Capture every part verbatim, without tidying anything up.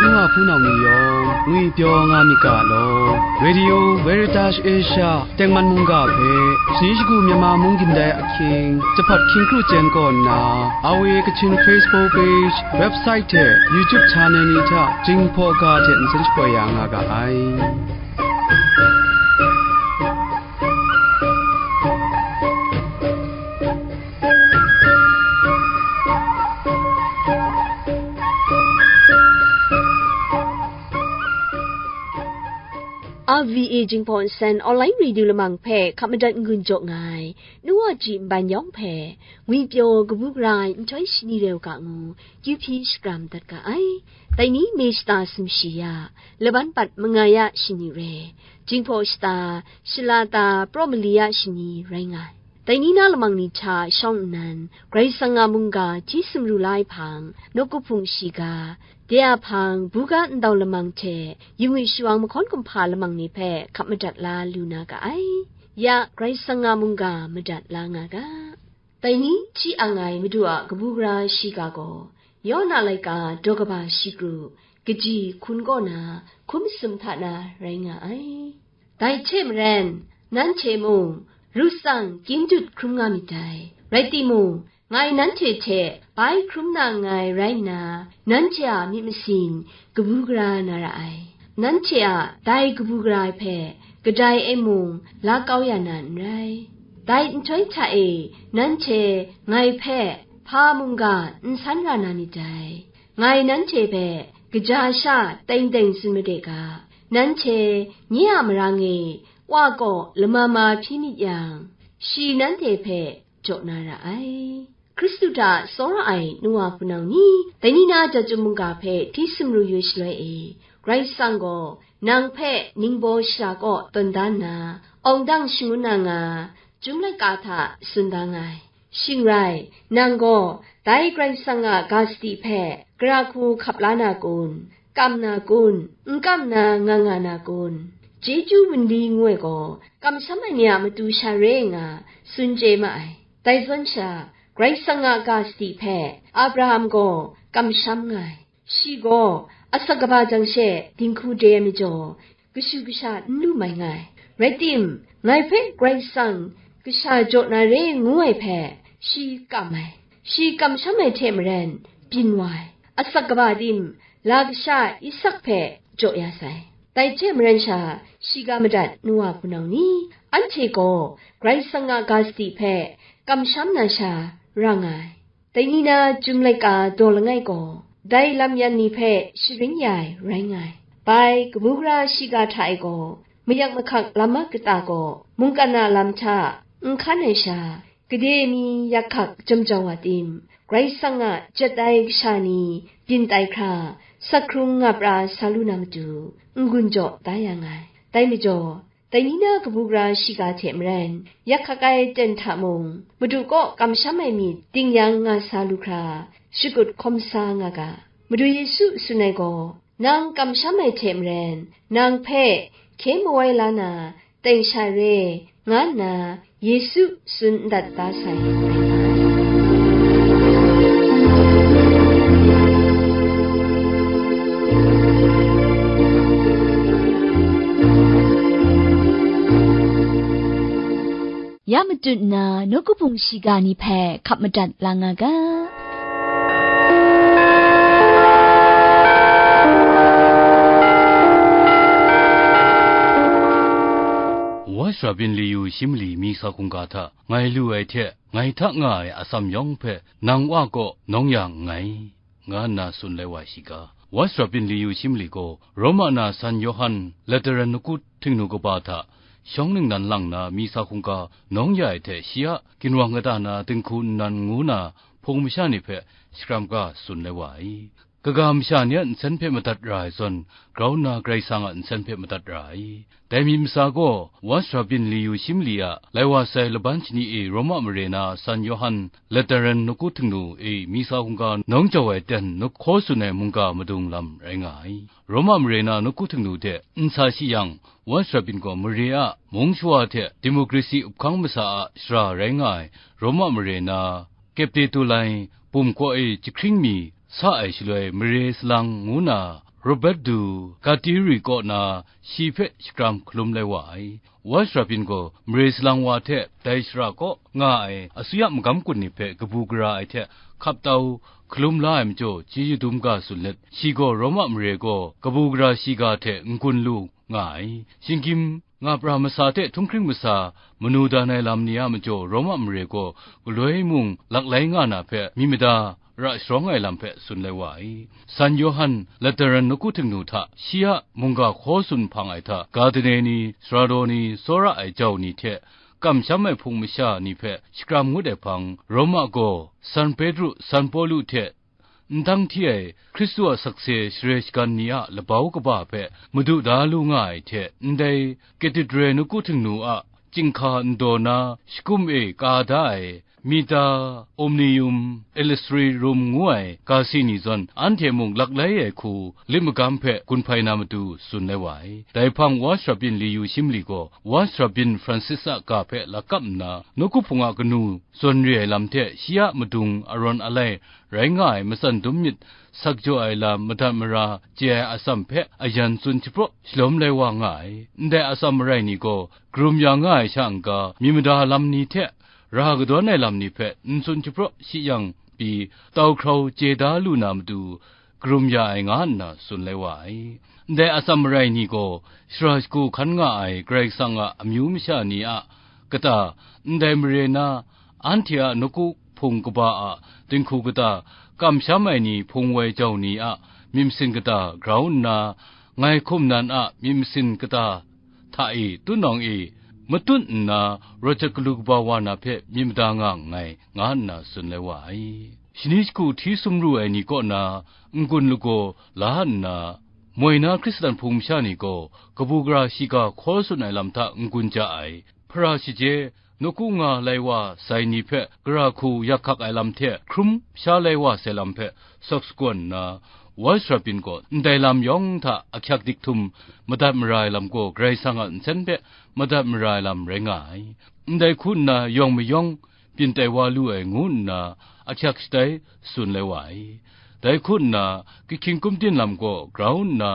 Nu wa hpunau ni yawng ngwipyaw nga myit ga law, Radio Veritas Asia tengman mungga hpe, shani shagu Myanmar mung gindai ahkying, jahpat hkying kru chyen kaw nna, R V A Kachin Facebook page, website hte YouTube channel ni hta Jinghpaw ga hte nsen shapoi ya nga ga ai. R V A Jinghpaw Nsen Online Radio Lamang hpe hkap madat n-gun jaw nga ai, nu wa ji nban yawng hpe, ngwipyaw kabu gara ai nhtoi shani rau ga ngu, kyu hpyi shakram dat ga ai. Dai ni Mei shata sumshi ya, laban pat mangai ya shani re, Jinghpaw shata shalata praw mali ya shani rai nga ai. Dai ni na lamang ni hta shawng nnan, Karai Kasang a mungga hti sumru la ai hpang, nawku hpung shiga, de a hpang, buga ndau lamang hte, yingwi shawang mahkawn kumhpa lamang ni hpe hkap madat la lu na ga ai. Ya, Karai Kasang a mungga madat la nga ga. Dai ni hti ang ai Madu a kabu gara shiga gaw, Yawna laika daw kaba shi kru, kaji hkun kaw na, hkum sum hta na rai nga ai. Dai hte maren, nanhte mung, ru tsang kying dut hkrum nga myit dai. Rai timung, ngai nanhte hte bai hkrum na nngai rai nna, nanhte a myit masin kabu gara na ra ai. Nanhte a dai kabu gara ai hpe kadai e mung la kau ya na n rai. Dai nhtoi hta e nanhte ngai hpe hpa mungga n san ra na myit dai. Ngai nanhte hpe kaja sha teng teng tsun made ga, nanhte nye a marang e Wa kaw lama ma hpyi myit yang, shi nanhte hpe jaw na ra ai. Hkristu hta tsawra ai nu wa hpunau ni, dai ni na Chyum mungga hpe hti sumru yu shaloi e, Karai Kasang gaw nang hpe ningbaw shara kaw tawn da nna, awng dang shangun na nga, Chyum laika hta tsun da nga ai. Shing rai, nang gaw dai Karai Kasang a ga sadi hpe gara hku hkap la na kun? Kam na kun? N kam na nga nga na kun? Chyeju bungli ngu ai gaw, kamsham ai ni a matu sha re nga, tsun chye ma ai. Dai zawn sha, Karai Kasang a ga sadi hpe Abraham gaw kamsham nga ai. Shi gaw asak kaba jang she dinghku de ai majaw, kashu kasha n lu mai nga ai. Rai tim, ngai hpe Karai Kasang kasha jaw na re ngu ai hpe, shi kam ai. Shi kamsham ai hte maren, byin wa ai. Asak kaba tim, la kasha Isak hpe jaw ya sai. Dai hte maren sha, shiga madat nu wa hpunau ni, anhte gaw Karai Kasang a ga sadi hpe kamsham na sha ra nga ai. Dai ni na Chyum laika daw langai gaw, dai lam yan ni hpe sharin ya ai rai nga ai. Bai, kabu gara shiga hta e gaw, mayak mahkak lam a kata gaw, mungkan a lam hta n hkan ai sha, gade mi yak hkak jam jau wa tim, Karai Kasang a jat ai kasha ni byin tai hkra, sak hkrung nga pra sa lu na matu, n-gun jaw da ya nga ai. Dai majaw, dai ni na kabu gara shiga hte maren, yak hkak ai ten hta mung, Madu kaw kamsham ai myit ding yang nga sa lu hkra, shakut hkawm sa nga ga. Madu Yesu tsun ai gaw, nang kamsham ai hte maren, nang hpe hkye mawai la na teng sha re, nga nna Yesu tsun ndat da sai. Ya matut nna, nawku hpung shiga ni hpe hkap madat la nga ga. Wa shara byin li yu shi mali mi sa hkungga hta ngai lu ai hte, ngai hta nga ai atsam yawng hpe nang Wa kaw nawng ya nngai, nga nna tsun lai wa shiga. Wa shara byin li yu shi mali gaw, Roma na San Yawhan Lateran Nawku Htingnu kaba hta shawng ningnan lang nna mi sa hkungga nawng ya ai hte, shi a ginwang kata na dinghku nnan ngu na hpung masha ni hpe shakram ga tsun lai wa ai. Kaga masha ni a nsen hpe madat ra ai zawn, grau nna Karai Kasang a nsen hpe madat ra ai. Dai myit masa gaw, wa shara byin li yu shi mali a lai wa sai laban shani e Roma mare na San Yawhan Lateran Nawku Htingnu e mi sa hkungga nawng jau ai ten nawku hkaw tsun ai mungga madung lam rai nga ai. Roma mare na Nawku Htingnu hte n sa shi yang, wa shara byin gaw mare a mung shawa hte demokrasi up hkang masa a shara rai nga ai Roma mare na Kepte Tulai bum kaw e jahkring mi sa ai shaloi mare salang ngu na Robert du Kateri kaw na shi hpe shakram hkalum lai wa ai. Wa Sharapin gaw mare salang wa hte dai shara kaw nga ai asuya magam kun ni hpe kabu gara ai hte hkap tau hkalum la ai majaw, chyeju dum ga tsun let, shi gaw Roma mare gaw kabu gara shiga hte n-gun lu nga ai. Shinggyim nga pra masa hte htunghkring masa manu dan ai lam ni a majaw, Roma mare gaw galoi mung laklai nga na hpe, myi mada ra sharawng ai lam hpe tsun lai wa ai. San Yawhan Lateran nawku htingnu hta shi a mungga hkaw tsun hpang ai hta, ga dane ni, sara daw ni, tsawra ai jau ni hte kamsham ai hpung masha ni hpe shakram ngut ai hpang, Roma gaw San Petru, San Pawlu hte ndang hti ai Hkristu a sakse share shagan ni a labau kaba hpe madu da lu nga ai hte, ndai Katedre nawku htingnu a chyinghka ndaw na, shakum e ka da ai Mita, Omnium, Illyrium ngu ai ga si ni zawn, anhte mung laklai ai hku lit magam hpe gun hpai na matu tsun lai wa ai. Dai hpang Wa Sharapin Liyu Shimli gaw Wa Sharapin Francis a ga hpe lakap nna, nawku hpung a kanu zawn re ai lam hte shi a madung arawn alai rai nga ai matsan dum myit sak jaw ai lam madat mara chye ai atsam hpe ayan tsun shapraw shalawm lai wa nga ai. Ndai atsam marai ni gaw karum ya nga ai sha n-ga, myi mada lam ni hte ra kadawn ai lam ni hpe n tsun shapraw shi yang pyi, tau hkrau chye da lu na matu karum ya ai nga nna tsun lai wa ai. Ndai atsam marai ni gaw shara shagu hkan nga ai Karai Kasang a amyu masha ni a kata, ndai mare na anhte a nawku hpung kaba a dinghku kata, kamsham ai ni hpung woi jau ni a myit masin kata grau nna, ngai hkum nan a myit masin kata hta e, tunawng e matut nna, rawt jat galu kaba wa na hpe myit mada nga nngai, nga nna tsun lai wa ai. Shani shagu hti sumru ai ni kaw na n-gun lagaw la nna, moi na Hkristan hpung masha ni gaw kabu gara shiga hkaw tsun ai lam hta n-gun ja ai, hpara shaje, nawku nga lai wa sai ni hpe gara hku yak hkak ai lam hte hkrum sha lai wa sai lam hpe sawk sagawn nna, Wa Sharapin gaw ndai lam yawng hta ahkyak dik htum madat mara ai lam gaw Karai Kasang a nsen hpe madat mara ai lam rai nga ai. Ndai hku nna yawng mayawng byin tai wa lu ai ngu nna ahkyak shatai tsun lai wa ai. Dai hku nna, kahkying kumtin lam gaw grau nna,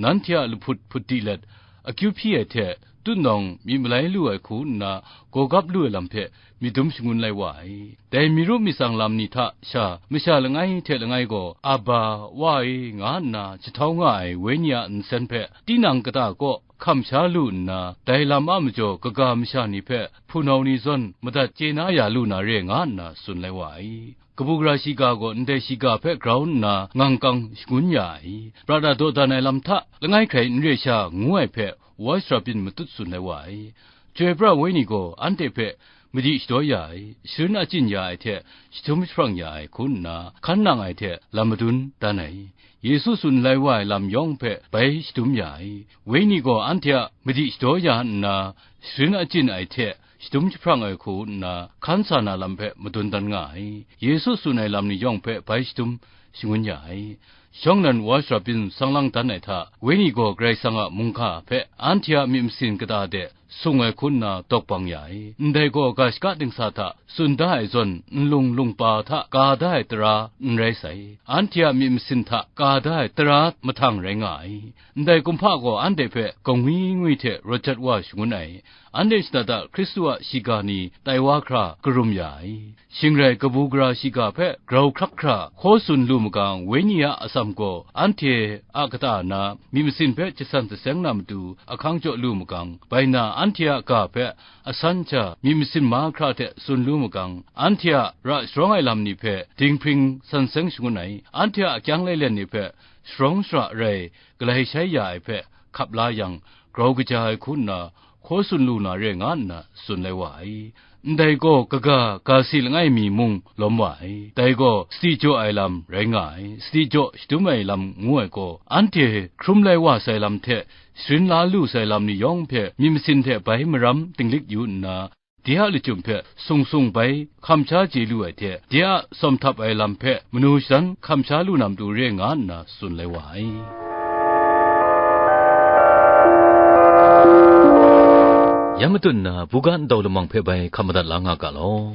nanhte a lahput hput di let, akyu hpyi ai hte, tutnawng myit malai lu ai hku nna, gawgap lu ai lam hpe myit dum shangun lai wa ai. Dai myi ru myit tsang lam ni hta sha, masha langai hte langai gaw, Aba, Wa e, nga nna jahtau nga ai Wenyi a nsen hpe, tinang kata kaw hkam sha lu nna, dai lam a majaw kaga masha ni hpe hpunau ni zawn madat chye na ya lu na re nga nna tsun lai wa ai. Kabu gara shiga gaw ndai shiga hpe grau nna ngangkang shangun ya ai. Prat a dawdan ai lam hta langai hkrai n re sha ngu ai hpe Wa Sharapin matut tsun lai wa ai. Chyoi pra ai Wenyi gaw anhte hpe madi shadaw ya ai, sharin achyin ya ai hte jahtum jahprang ya ai hku nna, hkan nang ai hte lam madun dan ai. Yesu tsun lai wa ai lam yawng hpe bai shadum ya ai. Wenyi gaw anhte a madi shadaw ya nna, sharin achyin ai hte jahtum jahprang ai hku nna, hkan sa na lam hpe madun dan nga ai. Yesu tsun ai lam ni yawng hpe bai shadum shangun ya ai. Shawng nnan Wa Sharapin sang lang dan ai hta, Wenyi gaw Karai Kasang a mungga hpe anhte a myit masin kata de sung ai hku nna dawk bang ya ai. Ndai gaw ga shaka dingsa hta tsun da ai zawn, nlung lungpa hta ka da ai tara n rai sai. Anhte a myit masin hta ka da ai tara mahtang rai nga ai. Ndai kumhpa gaw anhte hpe kangwi ngwi hte rawt jat wa shangun ai. Anhte shada da Hkristu a shiga ni tai wa hkra karum ya ai. Shing rai kabu gara shiga hpe grau hkrak hkra hkaw tsun lu magang, Wenyi a atsam gaw anhte a kata na myit masin hpe jasan jaseng na matu ahkang jaw lu magang, bai na anhte a ga hpe asan ja myit masin mahkra hte tsun lu magang, anhte a ra sharawng ai lam ni hpe dinghpring san seng shangun ai, anhte a akyang lailen ni hpe sharawng shara rai galai shai ya ai hpe hkap la yang, grau kaja ai hku nna, hkaw tsun lu na re nga nna tsun lai wa ai. Ndai gaw kaga ga si langai mi mung lawm wa ai. Dai gaw sadi jaw ai lam rai nga ai. Sadi jaw shadum ai lam ngu ai gaw, anhte hkrum lai wa sai lam hte sharin la lu sai lam ni yawng hpe myit masin hte bai maram dinglik yu nna, de a lachyum hpe sung sung bai hkam sha chye lu ai hte, de a tsawm htap ai lam hpe manu shadan hkam sha lu na matu re nga nna tsun lai wa ai. Yan matut nna, buga ndau lamang hpe bai hkap madat la nga ga law.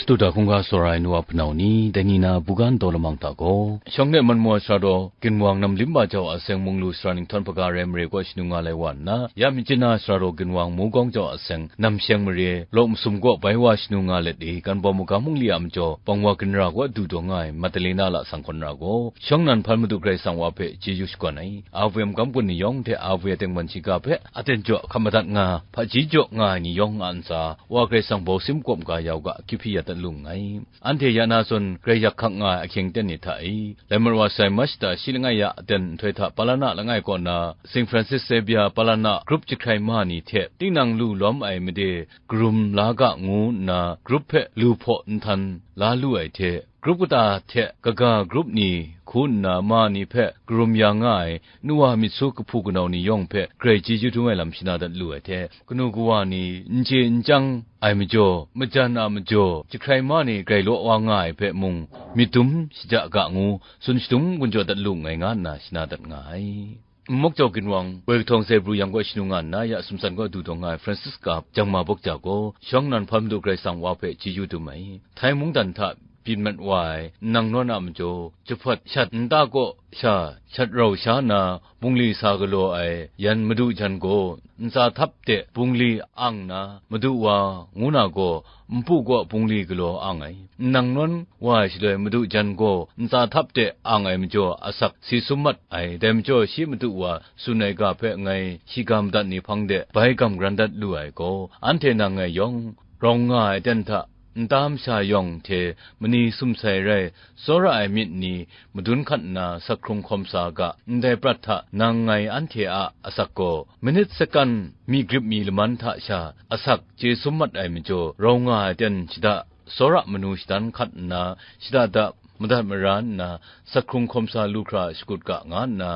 Tuda hkungga sawra ai nu wa hpunau ni, dai ni na bugan daw lamang hta gaw, shawng de manmwa sara daw, ginwang nam lim ba jau a seng mung lu sara ninghtawn hpaga rai mare kaw shanu nga lai wa nna, ya mi chyen na sara daw ginwang mugawng jau a seng nam sheng mare, law masum kaw bai wa shanu nga let e, kan bawm magam mungli a majaw, bang wa ginra kaw du daw nga ai, Madalena la sang kawn ra gaw, shawng nan hpan Madu Karai Kasang wa hpe chyeju shakawn ai, a we magam gun ni yawng hte a we a tengman shiga hpe, aten jaw hkap madat nga, hpaji jaw nga ai ni yawng a ntsa, Wa Karai Kasang bau sim kawp ga yau ga, akyu hpyi ya dat lu nngai. Anhte ya na zawn, grai yak hkak nga ai ahkying aten ni hta e, lai mat wa sai, March da shi langai ya aten nhtoi hta Palana langai kaw na, Saint Francis Xavier Palana grup jahkrai ma ni hte, tinang lu lawm ai made karum la ga ngu nna, grup hpe lu hpaw nhtan la lu ai hte, grup kata hte kaga grup ni hku nna ma ni hpe karum ya nga ai, nu wa myit su kahpu kanau ni yawng hpe grai chyeju dum ai lam shana dat lu ai hte, kanu kawa ni n chye n chyang ai majaw, majan a majaw, jahkrai ma ni grai law wa nga ai hpe mung, myit dum shaja ga ngu, tsun shadum gun jaw dat lu nngai, nga nna shana dat nga ai. Nmawk jau ginwang, woi kahtawng Zebru yang kaw shanu nga nna, ya sumsan kaw du dawng nga ai Francisca Jangma Bawk Ja gaw, shawng nan hpan Madu Karai Kasang wa hpe chyeju dum ai. Htai mungdan hta byin mat wa ai nnang nawn a majaw, jahpawt shat nta kaw sha shat rau sha na, bungli sa galaw ai yan madu jan gaw, ntsa htap de bungli ang na, madu wa ngu na gaw, npu kaw bungli galaw ang ai. Nnang nawn wa ai shaloi, madu jan gaw ntsa htap de ang ai majaw, asak si sum mat ai. Dai majaw, shi madu wa tsun ai ga hpe ngai shiga madat ni hpang de bai gam garan dat lu ai gaw, anhte nang ngai yawng, rawng nga ai aten hta, nta masha yawng hte mani sumsai rai, tsawra ai myit ni madun hkat nna, sak hkrung hkawm sa ga, ndai prat hta nang ngai anhte a asak gaw, minit sakan mi grip mi laman hta sha asak chye sum mat ai majaw, rau nga ai aten shada tsawra manu shadan hkat nna, shada da madat mara nna, sak hkrung hkawm sa lu hkra shakut ga, nga nna,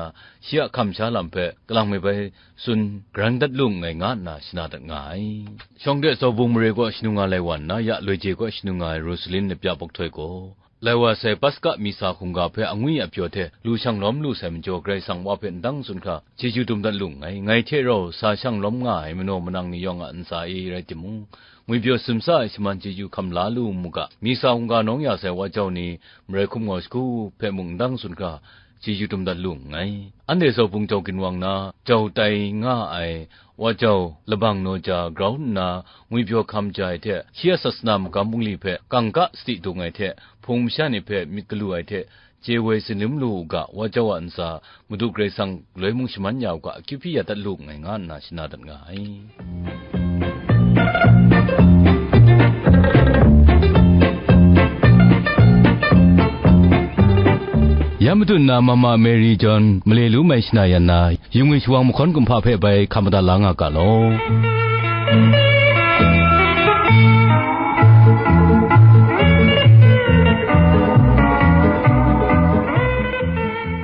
shi a hkam sha lam hpe kalang me bai tsun garan dat lu nngai, nga nna shana dat nga ai. Shawng de Zaubung mare kaw shanu nga lai wa nna, ya loi je kaw shanu nga ai Rosalin Lapya Bawk Htoi gaw, lai wa sai Paska Misa hkungga hpe angwi apyaw hte lu shang lawm lu sai majaw, Karai Kasang wa hpe ndang tsun hkra chyeju dum dat lu nngai. Ngai hte rau sa shang lawm nga ai manaw manang ni yawng a ntsa e rai timung, ngwipyaw sumsa ai shaman chyeju hkam la lu mu ga, Misa hkungga nawng ya sai wa jau ni, marai hkum ngau shagu hpe mung ndang tsun hkra, chyeju dum dat lu nngai. Anhte Zaubung jau ginwang na jau tai nga ai wa jau labang naw ja grau nna, ngwipyaw hkam ja ai hte, shi a sasana magam bungli hpe kangka sadi dung ai hte, hpung masha ni hpe myit galu ai hte, chye woi tsin lim lu u ga, wa jau a ntsa, Madu Karai Kasang galoi mung shaman ya u ga, akyu hpyi ya dat lu nngai, nga nna shana dat nga ai. Ya madu nna Mama Mary John male lu mai shana yan na, yungwi shawang mahkawn kumhpa hpe bai hkam madat la nga ga law.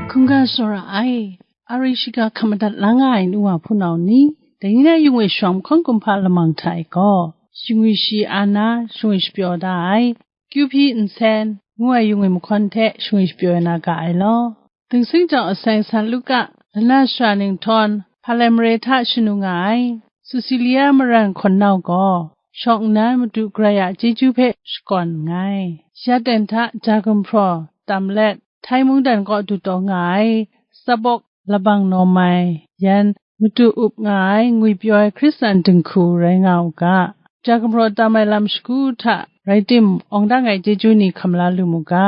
Hkungga tsawra ai, ari shiga hkam madat la nga ai nu wa hpunau ni, dai ni na yungwi shawang mahkawn kumhpa lamang hta e gaw, shingwi shi a na, shingwi shapyaw da ai, Kyu hpyi nsen ngu ai yungwi mahkawn hte shingwi shapyaw na ga ai law. Dingsing jau aseng San Luka, lana sara ninghtawn, Hpalem mare hta shanu nga ai, Susilia maran hkawn nau gaw, shawng nnan Madu Karai a chyeju hpe shakawn nngai. Ya ten hta ja gumhpraw tam let, Htai mungdan kaw du taw nga ai, tsabawk labang nawm ai, yan madu up nga ai ngwipyaw ai Hkristan dinghku rai nga u ga. Ja gumhpraw tam ai lam shagu hta rai tim, awng dang ai chyeju ni hkam la lu mu ga.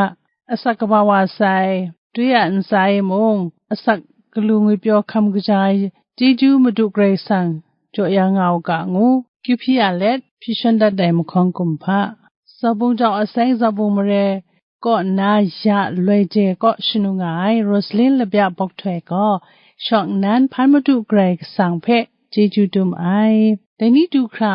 Asak kaba wa sai, dwi a ntsa e mung, asak galu ngwipyaw hkam kaja ai chyeju Madu Karai Kasang jaw ya nga u ga ngu, kyu hpyi a let, hpyi shawn dat ai mahkawn kumhpa. Zaubung jau aseng Zaubung mare, kaw nna ya loi je kaw shanu nga ai Rosalin Labya Bawk Htoi gaw, shawng nnan hpan Madu Karai Kasang hpe chyeju dum ai. Dai ni du hkra,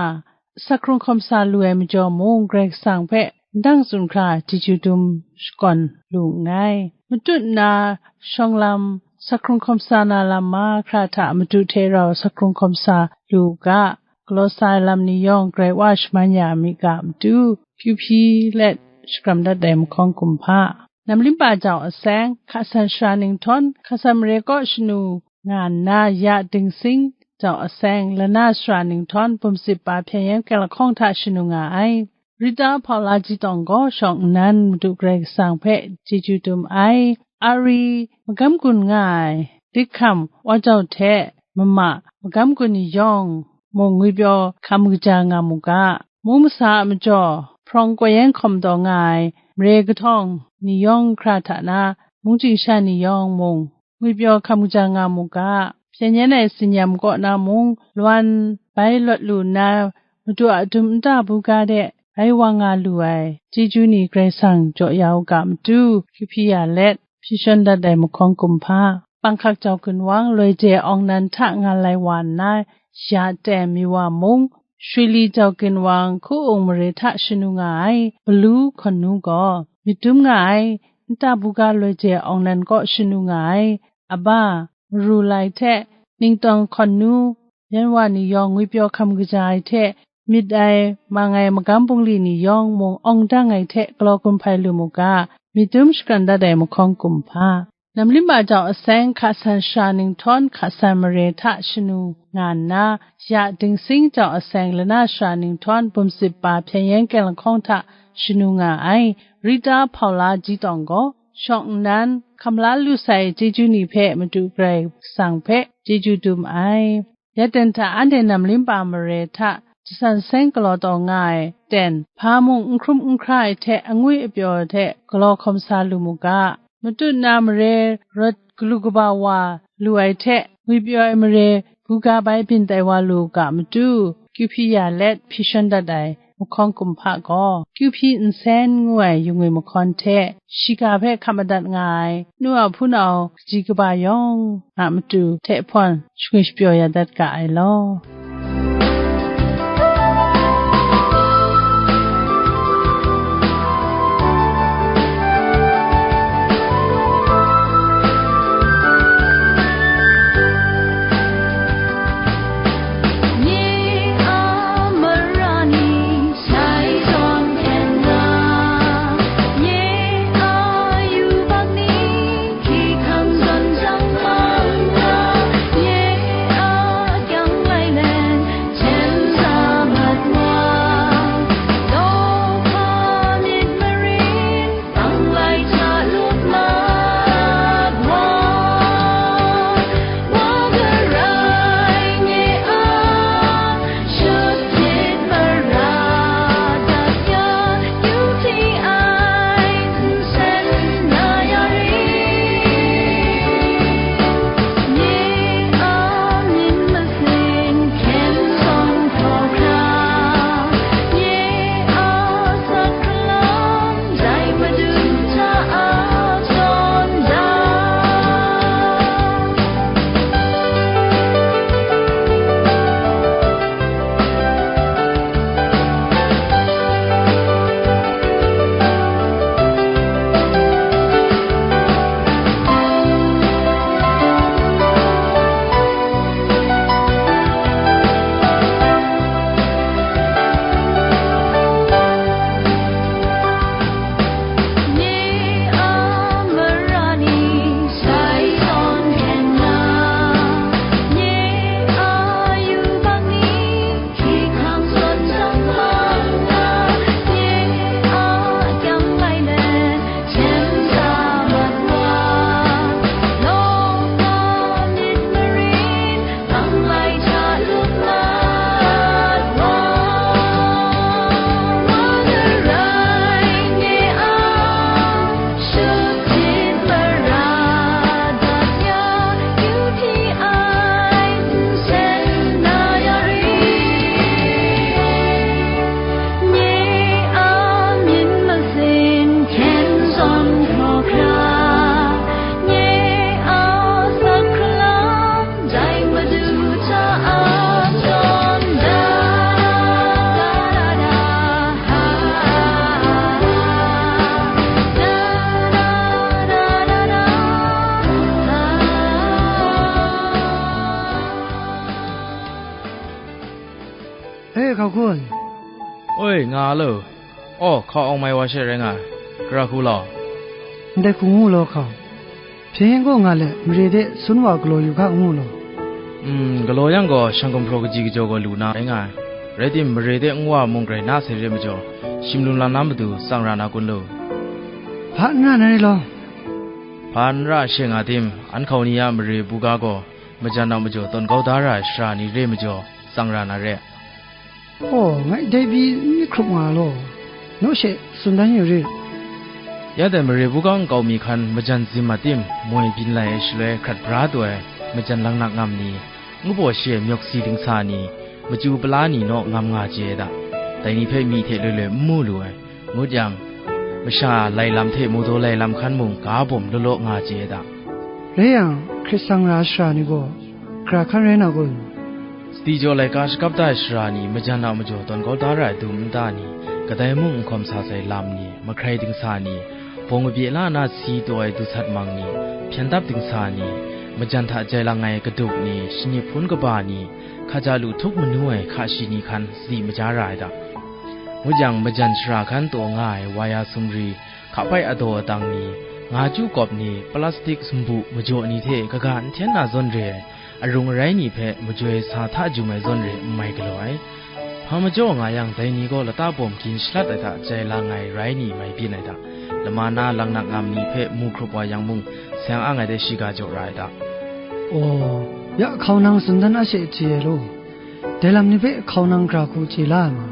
asak hkrung hkawm sa lu ai majaw mung, Karai Kasang hpe ndang tsun hkra chyeju dum shakawn lu nngai. Matut nna shawng lam, asak hkrung hkawm sa na lam mahkra hta Madu hte rau asak hkrung hkawm sa lu u ga. Galaw sa ai lam ni yawng, Karai Wa shaman ya ai myit ga a matu, kyu hpyi let shakram dat ai mahkawn kumhpa. Namlimpa jau aseng, hka san sara ninghtawn, hka san mare kaw shanu nga nna, ya dingsing jau aseng, lana sara ninghtawn, bumsip pa hpyen yan kyang lahkawng hta shanu nga ai. Rita Paula Jitawng gaw shawng nnan Madu Karai Kasang hpe chyeju dum ai. Ari magam gun nga ai, Dikham Wajau hte mama magam gun ni yawng mung ngwipyaw hkam kaja nga mu ga. Mung masa a majaw, hprawng koi yan hkawm taw nga ai mare kahtawng ni yawng hkra hta na, mungchying sha ni yawng mung ngwipyaw hkam kaja nga mu ga. Hpyen yan ai tsin-yam kaw na mung, lawan bai lawt lu nna, Madu a dum nta buga de bai wa nga lu ai chyeju ni Karai Kasang jaw ya u ga matu, kyu hpyi ya let, hpyi shawn dat ai mahkawng kumhpa, panghkak jau ginwang loi je awng nan hta nga lai wa nna, ya ten mi wa mung, Shwili jau ginwang hku-ung mare hta shanu nga ai Balu hkawn nu gaw, myit dum nga ai nta buga loi je awng nan kaw shanu nga ai Aba, Maru Lai hte Ningtawng hkawn nu, yan wa ni yawng ngwipyaw hkam kaja ai hte myit ai, mang ai magam bungli ni yawng mung awng dang ai hte galaw gun hpai lu mu ga, myit dum shakran dat ai mahkawng kumhpa. Namlimba jau aseng hka san shara ninghtawm hka san mare hta shanu nga nna, ya Dingsing jau aseng lana shara ninghtawm bum sip pa hpyen yan keng lahkawng hta shanu nga ai Rita Paula Jitawng gaw, shawng nnan hkam la lu sai chyeju ni hpe Madu Karai Kasang hpe chyeju dum ai. Ya ten hta anhte namlimba mare hta jasan seng galaw taw nga ai ten, hpa mung n hkrum n hkra ai hte angwi apyaw hte galaw hkawm sa lu mu ga. Matut na mare rawt galu kaba wa lu ai hte, ngwipyaw ai mare buga bai byin tai wa lu ga matu, kyu hpyi ya let hpyi shawn dat ai mahkawng kumhpa gaw, kyu hpyi nsen ngu ai yu ngwi mahkawn hte, shiga hpe hkap madat nga ai nu a hpunau kaji kaba yawng a matu hte hpawn shangwi shapyaw ya dat ga ai law. E, hkau hkun. Oi, nga lo. Aw, hkau awng mai wa she rai nga ai. Gara hku law. Ndai hku ngu law, hkau. Hpyen yen kaw nga let, mare de sun wa galaw yu hka ngu law. Mm, galaw yang gaw, shang gumhpraw kaji kajaw gaw lu na rai nga ai. Rai tim, mare de nwa mung grai na sai re majaw, Shimlum lam na matu tsang ra na kun lu? Hpa n ra na re law? Hpa n ra she nga tim, an hkau ni a mare buga gaw majan nau majaw tawn kau da ra ai sara ni re majaw, tsang ra na re. Oh, ngai dai pyi n myit hkrup nga law, naw she tsun dan yu rit. Ya dai mare buga nkau mi hkan majan zim mat tim, moi byin lai ai shaloi hkrat bra taw ai majan langnak ngam ni, ngu baw shi ai myawk si dingsa ni, machyu pala ni naw ngam nga chye ai da. Dai ni hpe myi hte loi loi n mu lu ai, ngut yang, masha lai lam hte mu daw lai lam hkan mung ga bawm law law nga chye ai da. Rai yang, hkrit tsang ra sara ni gaw, gara hkan rai na kun? Sadi jaw laika shakap da ai sara ni, majan a majaw tawn kau da ra ai dum nta ni, kadai mung n hkawm sa sai lam ni, mahkrai dingsa ni, bawng kabye la na si taw ai dusat mang ni, hpyen dap dingsa ni, majan hta jai lang ai kaduk ni, shanip hpun kaba ni, hkaja lu htup manu ai hka shi ni hkan sadi maja ra ai da. Ngut yang, majan sara hkan taw nga ai waya sumri, hkapai adaw adang ni, nga chyu kawp ni, plastik sumbu majaw ni hte kaga n hten na zawn re ai, arung arai ni hpe majoi sa hta jum ai zawn re n mai galaw ai. Hpa majaw nga yang, dai ni gaw lata bawm gin shalat ai hta jai lang ai rai ni mai byin ai hta, lama na langnak ngam ni hpe mu hkrup wa yang mung, seng ang ai de shiga jaw ra ai hta. Aw, ya hkau nang tsun dan a she chye ai law, dai lam ni hpe hkau nang gara hku chye la ai ma?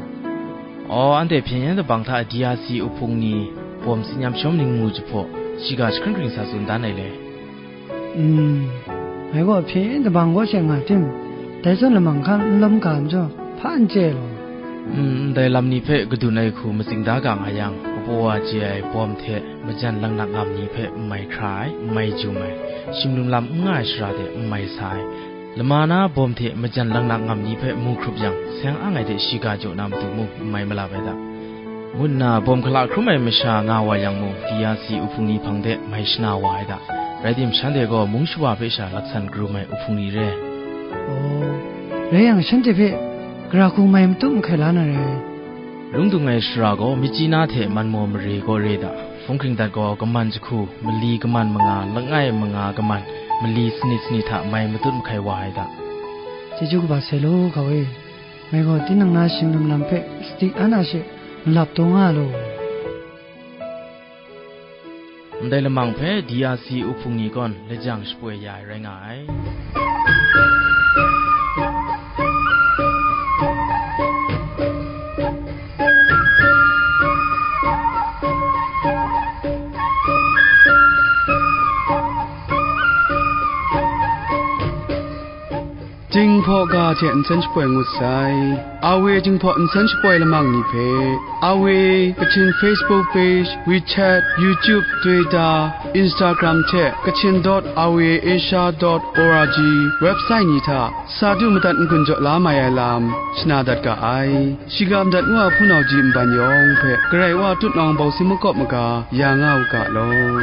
Aw, anhte hpyen yen dabang hta D R C uhpung ni bawm tsin yam shawm ningmu jahpaw, shiga jahkring hkring sa tsun dan ai le. Mm, ngai gaw hpyen yen dabang kaw she nga tim, dai zawn lamang hkan n lawm ga majaw, hpa n chye ai law? Mm, ndai lam ni hpe kadun ai hku matsing da ga nga yang, kabaw wa chye ai bawm hte majan langnak ngam ni hpe n mai hkra ai, n mai jum ai, shimlum lam n nga ai sara de n mai sa ai, lama na bawm hte majan langnak ngam ni hpe mu hkrup yang, seng ang ai de shiga jaw na matu mung n mai malap ai da. Ngut nna bawm hkala hkrum ai masha nga wa yang mung, D R C uhpung ni hpang de mai shana wa ai da. Rai tim, shanhte gaw mung shawa hpe sha laksan karum ai uhpung ni re. Aw, rai yang, shanhte hpe gara hku mai matut mahkai la na re. Lung dung ai sara gaw Myitkyina hte Manmaw mare gaw re da. Hpung hkring dat gaw kaman jahku, mali kaman manga, langai manga kaman, mali sanit sanit hta mai matut mahkai wa ai da. Chyeju kaba sai law, hkau e. Ngai gaw tinang na shingnum lam hpe sadi an a she malap taw nga law. Ndai lamang hpe D R C uhpung ni kawn lajang shapoi ya ai rai nga ai. Jinghpaw ga hte nsen shapoi ngut sai. Awe Jinghpaw nsen shapoi lamang ni hpe, Awe Kachin Facebook page, WeChat, YouTube, Twitter, Instagram hte Kachin dot awe asia dot org website ni hta sa du madat n-gun jaw la mai ai lam shana dat ga ai. Shiga madat ngu a hpunau ji nban yawng hpe Karai Wa tutnawng bawng si makawp maga ya nga u ga law.